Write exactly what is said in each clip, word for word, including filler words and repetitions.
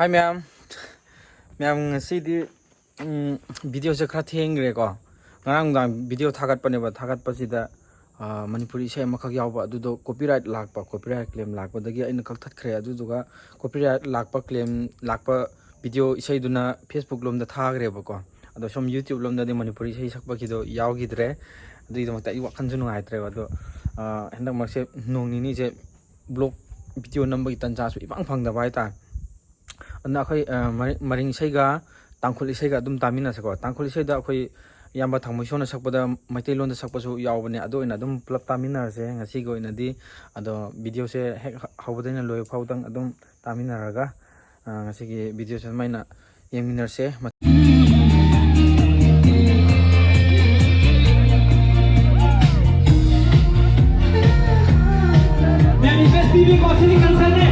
ꯍꯥꯏ ꯃꯌꯥꯝ, ꯃꯌꯥꯝ ꯉꯁꯤꯗꯤ ꯎꯝ, ꯚꯤꯗꯤꯑꯣꯁꯦ ꯈꯔ ꯊꯦꯡꯈ꯭ꯔꯦꯀꯣ꯫ ꯉꯔꯥꯡ ꯅꯨꯡꯗꯥꯡ ꯚꯤꯗꯤꯑꯣ ꯊꯥꯒꯠꯄꯅꯦꯕ꯫ ꯊꯥꯒꯠꯄꯁꯤꯗ, ꯑ, ꯃꯅꯤꯄꯨꯔꯤ ꯏꯁꯩ ꯑꯃꯈꯛ ꯌꯥꯎꯕ, ꯑꯗꯨꯗꯣ ꯀꯣꯄꯤꯔꯥꯏꯠ ꯂꯥꯛꯄ, ꯀꯣꯄꯤꯔꯥꯏꯠ ꯀ꯭ꯂꯦꯝ ꯂꯥꯛꯄꯗꯒꯤ ꯑꯩꯅ ꯀꯛꯊꯠꯈ꯭ꯔꯦ꯫ ꯑꯗꯨꯗꯨꯒ ꯀꯣꯄꯤꯔꯥꯏꯠ ꯂꯥꯛꯄ, ꯀ꯭ꯂꯦꯝ ꯂꯥꯛꯄ ꯚꯤꯗꯤꯑꯣ ꯏꯁꯩꯗꯨꯅ ꯐꯦꯁꯕꯨꯛ ꯂꯣꯝꯗ ꯊꯥꯈ꯭ꯔꯦꯕꯀꯣ꯫ ꯑꯗꯣ ꯁꯣꯝ ꯌꯨꯇ꯭ꯌꯨꯕ ꯂꯣꯝꯗꯗꯤ ꯃꯅꯤꯄꯨꯔꯤ ꯏꯁꯩ ꯁꯛꯄꯒꯤꯗꯣ ꯌꯥꯎꯈꯤꯗ꯭ꯔꯦ꯫ ꯑꯗꯨꯒꯤꯗꯃꯛꯇ ꯑꯩ ꯋꯥꯈꯜꯁꯨ ꯅꯨꯡꯉꯥꯏꯇ꯭ꯔꯦꯕ꯫ ꯑꯗꯣ, ꯑ, ꯍꯟꯗꯛ ꯃꯔꯛꯁꯦ ꯅꯣꯡ ꯅꯤꯅꯤꯁꯦ ꯕ꯭ꯂꯣꯛ ꯚꯤꯗꯤꯑꯣ ꯅꯝꯕꯒꯤ ꯇꯟꯖꯥꯁꯨ ꯏꯐꯪ ꯐꯪꯗꯕ ꯍꯥꯏꯇꯥꯔꯦ꯫ ꯑꯗꯨꯅ ꯑꯩꯈꯣꯏ, ꯑ, ꯃꯔꯤ-, ꯃꯔꯤꯡ ꯏꯁꯩꯒ ꯇꯥꯡꯈꯨꯜ ꯏꯁꯩꯒ ꯑꯗꯨꯝ ꯇꯥꯃꯤꯟꯅꯁꯦꯀꯣ꯫ ꯇꯥꯡꯈꯨꯜ ꯏꯁꯩꯗ ꯑꯩꯈꯣꯏ ꯏꯌꯥꯝꯕ ꯊꯥꯡꯃꯩꯁꯣꯟꯅ ꯁꯛꯄꯗ ꯃꯩꯇꯩꯂꯣꯟꯗ ꯁꯛꯄꯁꯨ ꯌꯥꯎꯕꯅꯦ꯫ ꯑꯗꯨ ꯑꯣꯏꯅ ꯑꯗꯨꯝ ꯄꯨꯂꯞ ꯇꯥꯃꯤꯟꯅꯔꯁꯦ ꯉꯁꯤꯒꯤ ꯑꯣꯏꯅꯗꯤ꯫ ꯑꯗꯣ ꯚꯤꯗꯤꯑꯣꯁꯦ ꯍꯦꯛ ꯍ-, ꯍꯧꯕꯗꯩꯅ ꯂꯣꯏꯕ ꯐꯥꯎꯗꯪ ꯑꯗꯨꯝ ꯇꯥꯃꯤꯟꯅꯔꯒ, ꯑ, ꯉꯁꯤꯒꯤ ꯚꯤꯗꯤꯑꯣꯁꯦ ꯑꯗꯨꯃꯥꯏꯅ ꯌꯦꯡꯃꯤꯟꯅꯔꯁꯦ꯫ Manifest T V ꯀꯣ, ꯁꯤꯗꯤ concert ꯅꯦ꯫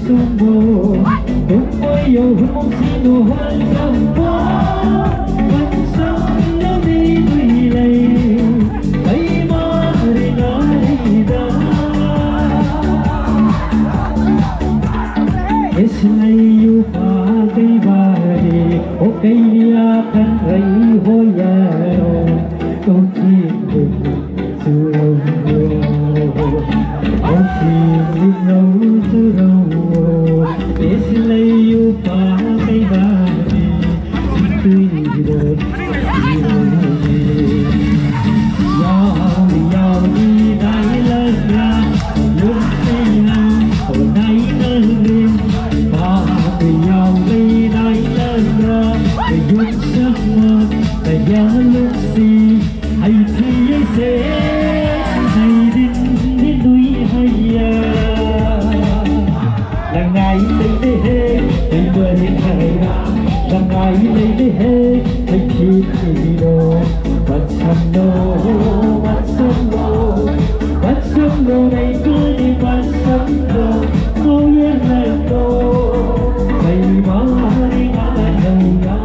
Tumbo, tumbo, yo, humo, sino, hal, sambo, pansam, nami, duilai, kaima, rinarida. Islai, yupa, kaibari, o, kairia, kan, rai, hoyaro, kautin, Yun si, hai thi yai se, hai din din dui hai ya. Langai lei de he, hai ba ri hai ra. Langai lei de he, hai thi thi lo. Bat sam lo, bat sam lo, bat sam lo, nai ku ni bat sam lo. Ko ye na lo, hai ma ri ma hai ya.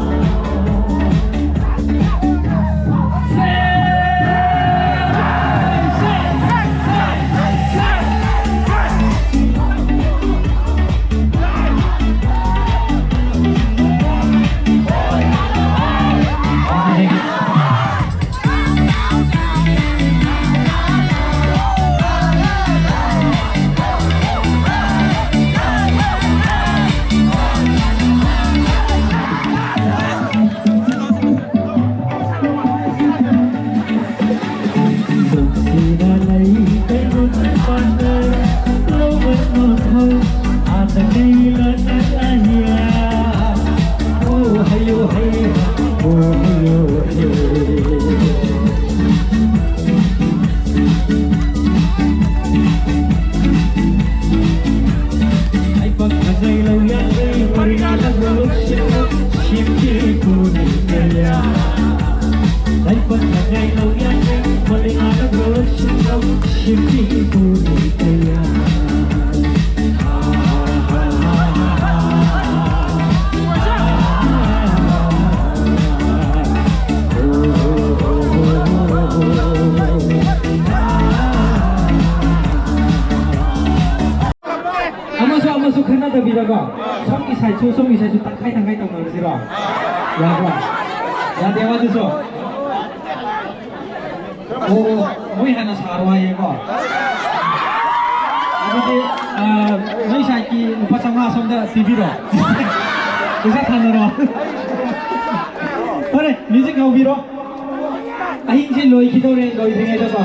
ꯅꯠꯇꯕꯤꯗꯀꯣ, ꯁꯣꯝꯒꯤ ꯁꯥꯏꯠꯁꯨ, ꯁꯣꯝꯒꯤ ꯁꯥꯏꯠꯁꯨ ꯇꯪꯈꯥꯏ ꯇꯪꯈꯥꯏ ꯇꯧꯅꯔꯁꯤꯔꯣ? ꯌꯥꯕ꯭ꯔꯣ? ꯌꯥꯗꯦꯕ ꯑꯗꯨꯁꯨ? ꯑꯣ, ꯃꯣꯏ ꯍꯥꯟꯅ ꯁꯥꯔꯣ ꯍꯥꯏꯌꯦꯀꯣ? ꯑꯗꯨꯗꯤ, ꯑ, ꯅꯣꯏ ꯁꯥꯏꯠꯀꯤ ꯂꯨꯄꯥ ꯆꯥꯝꯃꯉꯥ ꯁꯣꯝꯗ ꯄꯤꯕꯤꯔꯣ꯫ ꯄꯩꯁꯥ ꯊꯥꯅꯔꯣ꯫ ꯐꯔꯦ, ꯃ꯭ꯌꯨꯖꯤꯛ ꯍꯧꯕꯤꯔꯣ꯫ ꯑꯍꯤꯡꯁꯦ ꯂꯣꯏꯈꯤꯗꯧꯔꯦ, ꯂꯣꯏꯗ꯭ꯔꯤꯉꯩꯗꯀꯣ꯫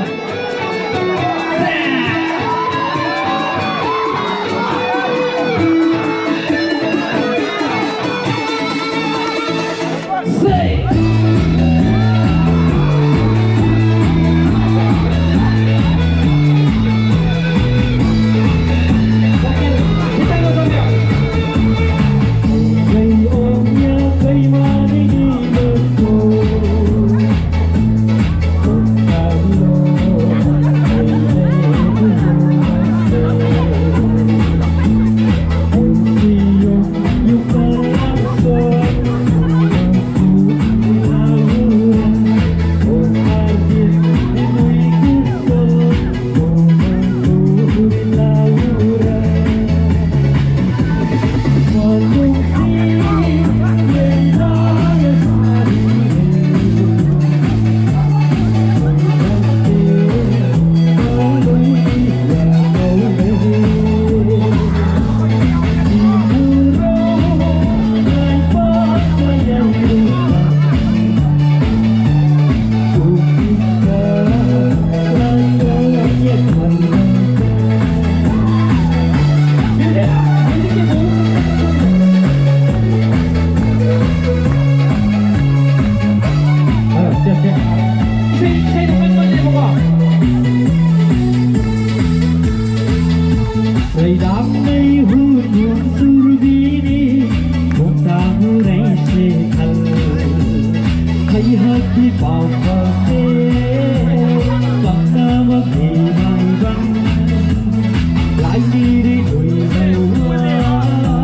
ꯂꯩꯗꯥꯝ ꯂꯩ ꯍꯨꯅꯨ ꯁꯨꯔꯕꯤꯅꯤ, ꯃꯨꯛꯇꯥ ꯃꯨꯔꯩ ꯁꯦꯈꯜ꯫ ꯈꯩꯍꯛꯀꯤ ꯄꯥꯎ ꯐꯥꯎꯗꯦ, ꯄꯥꯛꯅ ꯃꯃꯤ ꯃꯥꯡꯕ꯫ ꯂꯥꯏꯅꯤꯔꯤ ꯂꯣꯏꯅ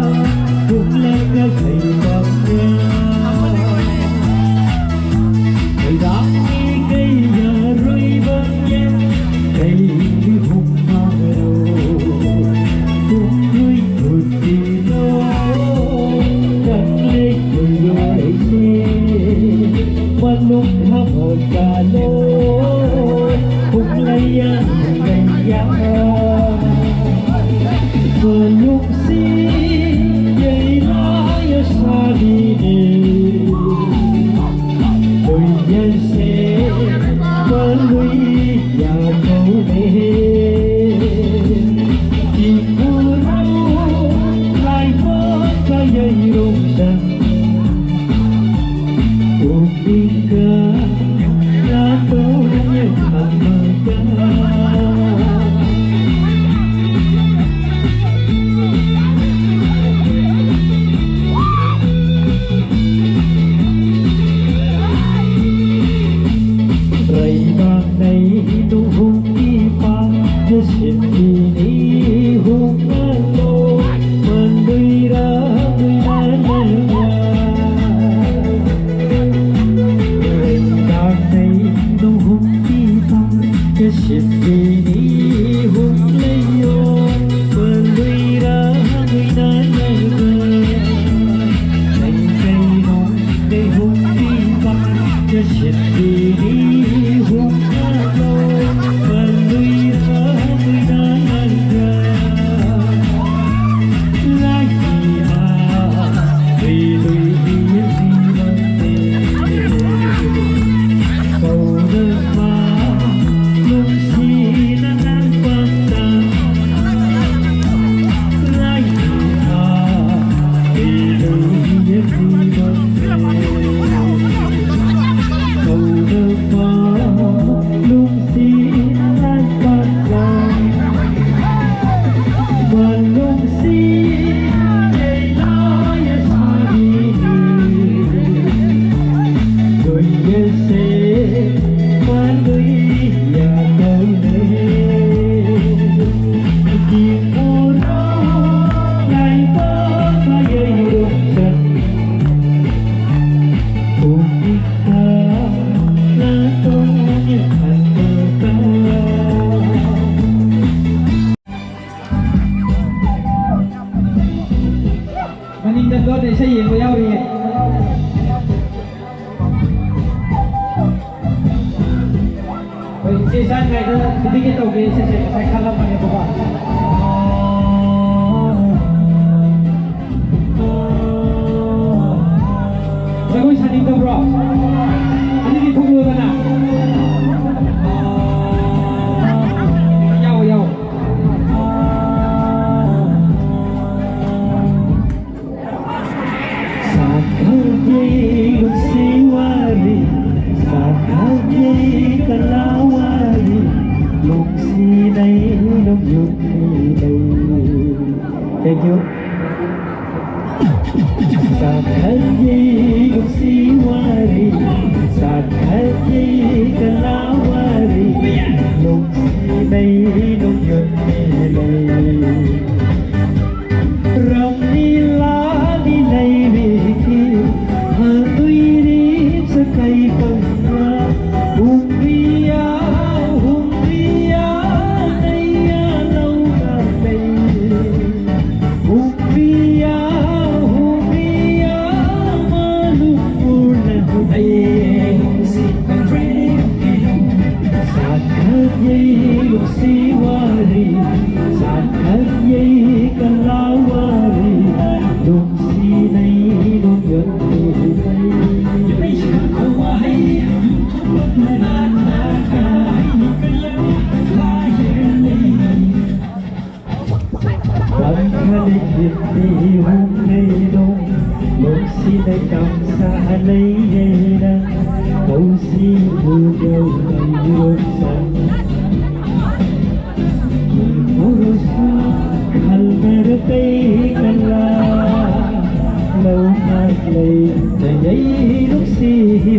ꯃꯅꯤꯡꯗ ꯂꯣꯟꯅ ꯏꯁꯩ ꯌꯦꯡꯕ ꯌꯥꯎꯔꯤꯌꯦ꯫ ꯑꯩꯈꯣꯏ ꯏꯆꯦ ꯆꯥꯅꯤꯡꯉꯥꯏꯗ ꯈꯤꯇꯪꯒꯤ ꯇꯧꯒꯦ ꯏꯆꯦꯁꯦ ꯉꯁꯥꯏ ꯈꯜꯂꯝꯕꯅꯦꯕꯀꯣ꯫ ꯖꯒꯣꯏ ꯁꯥꯅꯤꯡꯗꯕ꯭ꯔꯣ? ꯑꯗꯨꯗꯤ ꯊꯣꯛꯂꯛꯑꯣꯗꯅ꯫ ꯌꯥꯎ, ꯌꯥꯎ꯫ ꯆꯥꯛꯈꯠꯂꯤ ꯅꯨꯡꯁꯤ ꯋꯥꯔꯤ, ꯆꯥꯛꯈꯠꯂꯤ ꯀꯂꯥ ꯋꯥꯔꯤ, ꯅꯨꯡꯁꯤꯅꯩ ꯅꯣꯡꯌꯨꯟ ꯃꯤꯂꯩ꯫ ꯔꯝꯂꯤ ꯂꯥꯂꯤ ꯂꯩꯔꯤꯒꯤ ꯍꯪꯗꯨꯏꯔꯤ ꯁꯀꯩ ꯄꯪꯉ ꯍꯨꯝꯕꯤꯌꯥ ꯍꯨꯝꯕꯤꯌꯥ ꯅꯩꯌꯥ ꯂꯧꯅ ꯂꯩ꯫ ꯍꯨꯝꯕꯤꯌꯥ ꯍꯨꯝꯕꯤꯌꯥ ꯃꯥꯂꯨ ꯄꯨꯔꯅ ꯍꯨꯝꯕꯤꯌꯥ꯫ ꯆꯥꯛꯈꯠꯂꯤ ꯅꯨꯡꯁꯤ ꯋꯥꯔꯤ, ꯆꯥꯛꯈꯠꯂꯤ ꯀꯂꯥ ꯋꯥꯔꯤ, ꯅꯨꯡꯁꯤꯅꯩ ꯅꯣꯡꯌꯨꯟ ꯃꯤꯂꯩ꯫ ꯄꯪꯊꯅꯤꯛ ꯍꯤꯟꯗꯤ ꯍꯨꯝꯅꯩꯗꯣ, ꯅꯨꯡꯁꯤꯅ ꯀꯝꯁꯥ ꯂꯩꯌꯦꯅ, ꯀꯧꯁꯤ ꯎꯗꯧ ꯂꯩꯔꯣꯛꯁ꯫ ꯏꯃꯣꯔꯣꯁ ꯈꯜꯃꯔ ꯀꯩ ꯀꯂꯥ, ꯂꯧꯅ ꯂꯩ ꯅꯌꯩ ꯅꯨꯡꯁꯤ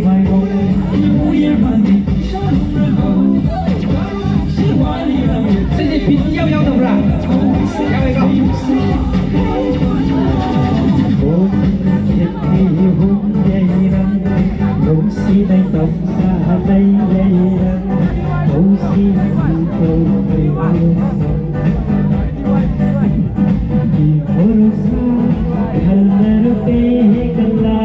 ꯃꯥꯏꯕꯣꯡ꯫ ꯁꯤꯁꯦ ꯕꯤꯠ ꯏꯌꯥꯎ ꯌꯥꯎꯗꯕ꯭ꯔꯥ? ꯌꯥꯎꯋꯦꯀꯣ꯫ ꯅꯨꯡꯁꯤꯅ ꯇꯧꯁꯥ ꯂꯩ ꯂꯩꯔ ꯅꯨꯡꯁꯤ ꯇꯧꯕ ꯏꯃꯣꯔꯣꯁ ꯈꯜꯃꯔ ꯀꯩ ꯀꯂꯥ꯫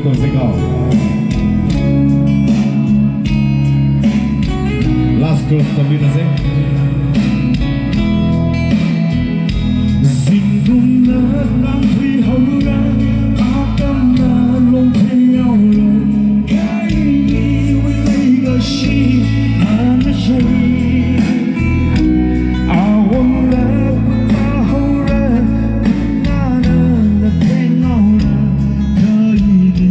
ꯇꯧꯁꯦꯀꯣ꯫ Last chorus ꯇꯧꯃꯤꯟꯅꯁꯦ꯫ ꯆꯤꯡꯒꯨꯝꯅ ꯇꯥꯡꯊꯣꯏ ꯍꯧꯔ, ꯑꯥꯇꯝꯅ ꯂꯣꯡꯊꯣꯏ ꯌꯥꯎꯔ, ꯀꯔꯤꯒꯤ ꯂꯩꯒꯁꯤ ꯍꯥꯟꯅ ꯆꯩ꯫ ꯑꯑꯣꯟꯕ ꯇꯥꯍꯧꯔ, ꯅꯥꯅ ꯅꯊꯦꯡꯍꯧꯔ, ꯀꯔꯤꯒꯤ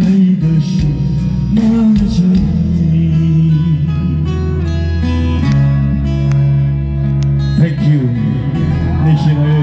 ꯂꯩꯒꯁꯤ ꯍꯥꯟꯅ ꯆꯩ꯫ Thank you. ꯅꯤꯡꯁꯤꯡꯉꯦ꯫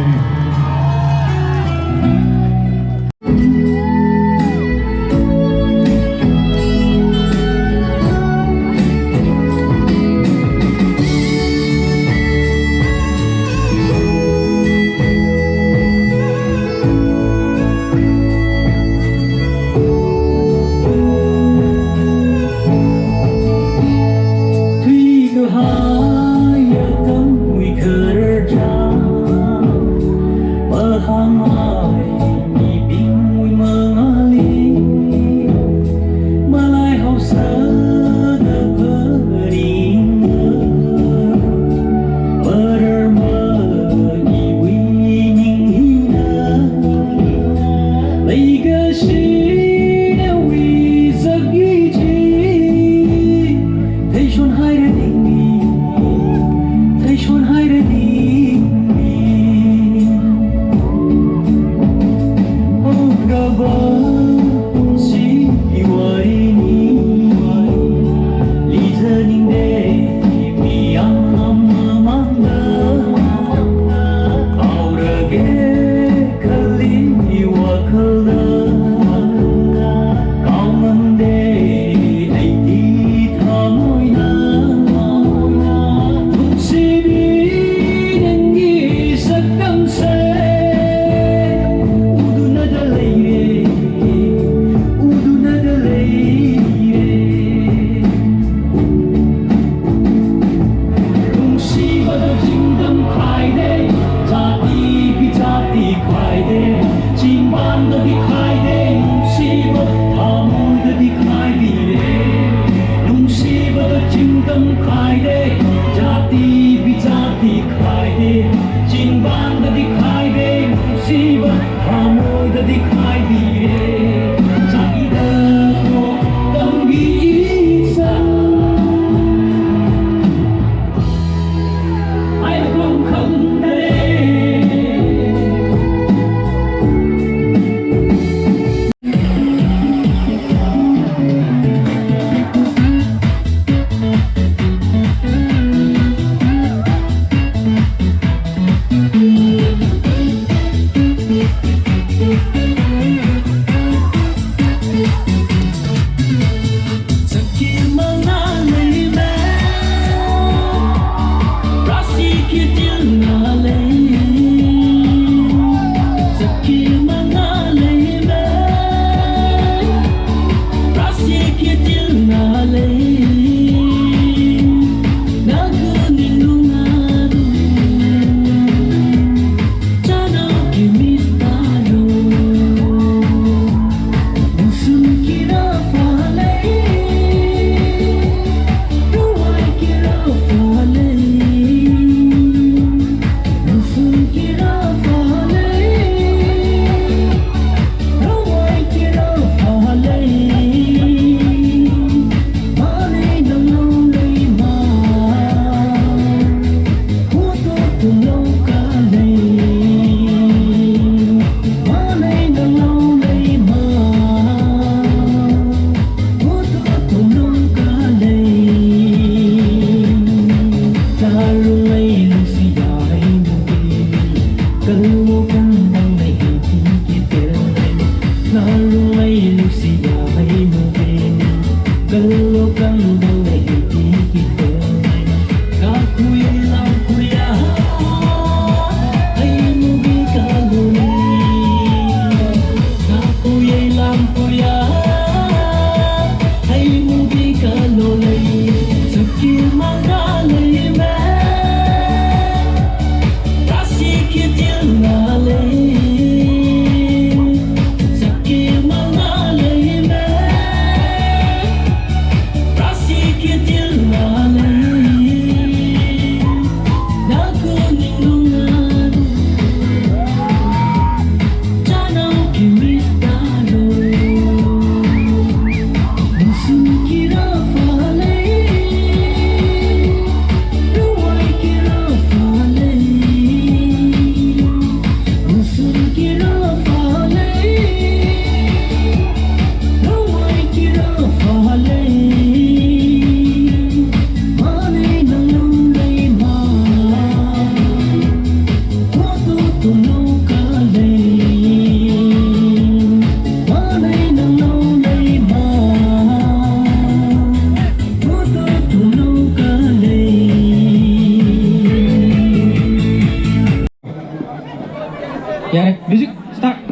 Start.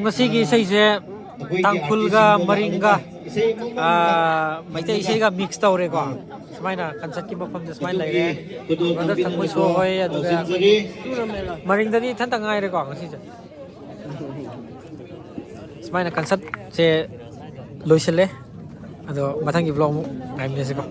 ꯃꯁꯤꯒꯤ ꯏꯁꯩꯁꯦ ꯇꯥꯡꯈꯨꯜꯒ ꯃꯔꯤꯡꯒ, ꯑꯥ, ꯃꯩꯇꯩ ꯏꯁꯩꯒ ꯃꯤꯛꯁ ꯇꯧꯔꯦꯀꯣ꯫ ꯁꯨꯃꯥꯏꯅ ꯀꯟꯁꯔꯠꯀꯤ ꯃꯐꯝꯁꯦ ꯁꯨꯃꯥꯏꯅ ꯂꯩꯔꯦ꯫ ꯕ꯭ꯔꯗꯔ ꯊꯪꯃꯣꯏ ꯁꯣ ꯍꯣꯏ, ꯑꯗꯨꯒ ꯃꯔꯤꯡꯗꯗꯤ ꯏꯊꯟꯇ ꯉꯥꯏꯔꯦꯀꯣ ꯉꯁꯤꯁꯦ꯫ ꯁꯨꯃꯥꯏꯅ ꯀꯟꯁꯔꯠꯁꯦ ꯂꯣꯏꯁꯤꯜꯂꯦ꯫ ꯑꯗꯣ ꯃꯊꯪꯒꯤ ꯕ꯭ꯂꯣꯒ ꯑꯃꯨꯛ ꯉꯥꯏꯃꯤꯟꯅꯁꯤꯀꯣ꯫